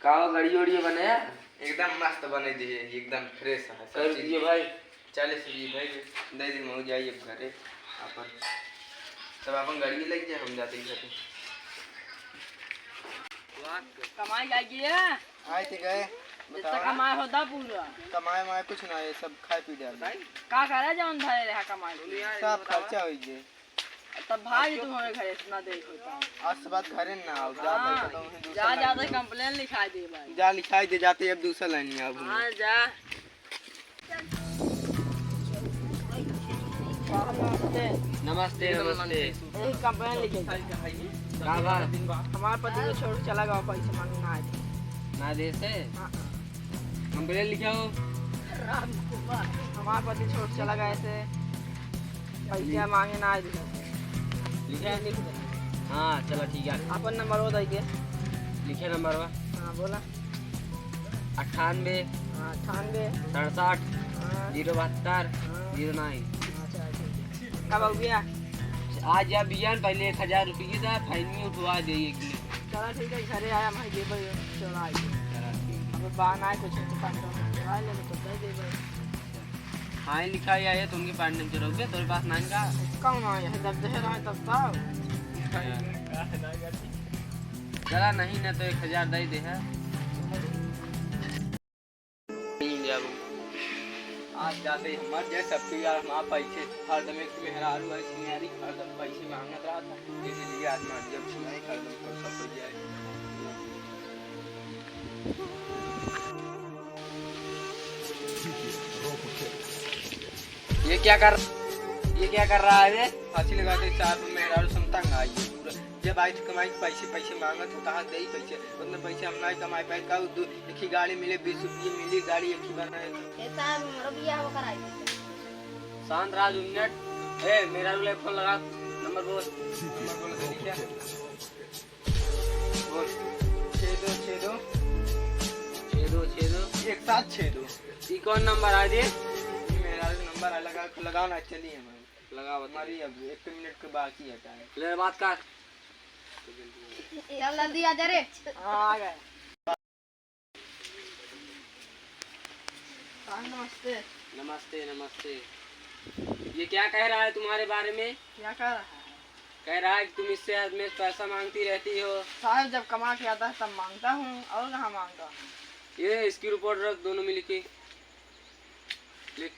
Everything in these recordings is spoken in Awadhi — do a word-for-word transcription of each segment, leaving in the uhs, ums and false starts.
का हो, गड़ियो उड़ियो बनाया? एकदम मस्त बने दिए, एकदम fresh है सब चीज। रुपये भाई? चालीस रुपये भाई, दे दे, मऊ जाई अब घरे अपन। तब अपन गाड़ी लग जाए, हम जाते ही घरे। कमाई जाइए। आए थे गए, जितना बताओ ना। कमाए होता पूरा। कमाए माए कुछ ना, ये सब खाए पी डाल। का करे जौन धरे रहा कमाई? सब खर्चा हो गए। तब भाई, तुम हमारे घरे इतना देर होता। आज से बाद घरे ना आओ, जा हाँ, भाई, तो उन्हें दूसरा जा, जा, लाइन तो में। Complain लिखाई दे भाई। जा लिखाई दे, जाते अब दूसरा लाइन में आओ। हाँ, जा। नमस्ते, नमस्ते। एक complain लिखे। का बा? हमारे पति को छोड़ चला गया, पैसे मांगना है। ना दे से? हाँ। Complain लिखे हो? हमारे पति छोड़ चला गया, ऐसे पैसे मांगे ना आए। लिखे? लिख दे। हाँ, चलो ठीक है। अपन नंबर वो दे दे। लिखे नंबर वा? हाँ, बोला। अट्ठानबे, हाँ, अट्ठानबे। सड़सठ, हाँ। Zero बहत्तर, हाँ। Zero nine। अच्छा, ठीक है। कब आओ भैया? आज या बियान पहले एक हजार रुपये की था, fine में उठवा दे एक दिन। चला ठीक है, घरे आया, मैं जेब चला आई। चला ठीक है। अब बहाना है कुछ, तो पाँच सौ में चला ले, तो दे दे भाई। हाँ, लिखा ही है, तुमके पाँच दिन चलोगे, तेरे पास नाइन का? कौन है? जब जहर है, तब तो। चला नहीं ना, तो एक हजार दे दे है। आज जाते ही मर जाए सब कोई यार, हमार पैसे हरदम एक मेहरारू है, सिंगारी हरदम पैसे मांगत रहा था, इसीलिए आज मार जब सुनाई हरदम कर सब हो जाए। ये क्या कर, ये क्या कर रहा है बे? फांसी लगा के चार मेहरारू संग तंग आई है पूरा। जब आई तो कमाई पैसे, पैसे मांगत हो, कहाँ गई पैसे? उतने पैसे हम ना कमाई पाए, का दू, एक ही गाड़ी मिले, बीस रुपये मिले, गाड़ी एक ही बनाए। ए साहब, हमरो बियाह कराई। शांत रहा दो मिनट। ए, मेहरारू ले फोन लगा, नंबर बोल। नंबर बोल, देखिए। बोल। छः दो छः दो। छः दो छः दो। एक सात छः दो। ई कौन नंबर आ जे? ई मेहरारू नंबर आ, लगा, लगाओ ना, चलिए हम। लगा, बता। हमारी अब एक मिनट के बाकी है टाइम। ले, बात कर। चल, जल्दी आ जा रे। हाँ, आ गए। साहब, नमस्ते। नमस्ते, नमस्ते। ये क्या कह रहा है तुम्हारे बारे में? क्या कह रहा है? कह रहा है कि तुम इससे हर हमेश पैसा मांगती रहती हो। साहब, जब कमा के आता है, तब मांगता हूँ, और कहाँ मांगता हूँ? ये इसकी रिपोर्ट रख, दोनों मिल के लिख।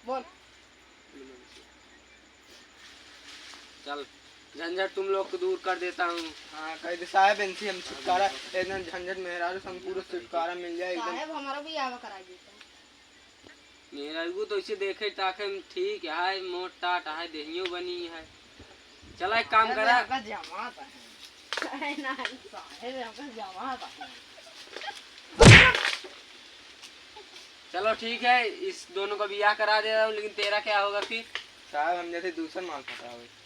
बोल। चल, झंझट तुम लोग को दूर कर देता हूँ। हाँ, कह दे साहब, इनसे हम छुटकारा, एकदम झंझट मेहरारू से हम पूरा छुटकारा मिल जाए एकदम। साहब, हमारा भी आवा करा दीजिए। मेहरारू तो इसे देखे ताके में ठीक है, मोट टाट है, देहियो बनी है। चला, एक काम करा। हमका जमात है। नहीं। साहेब, हमका जमात है। चलो ठीक है, इस दोनों का बियाह करा दे रहा हूँ, लेकिन तेरा क्या होगा फिर? साहब, हम जैसे दूसर माल पटावे।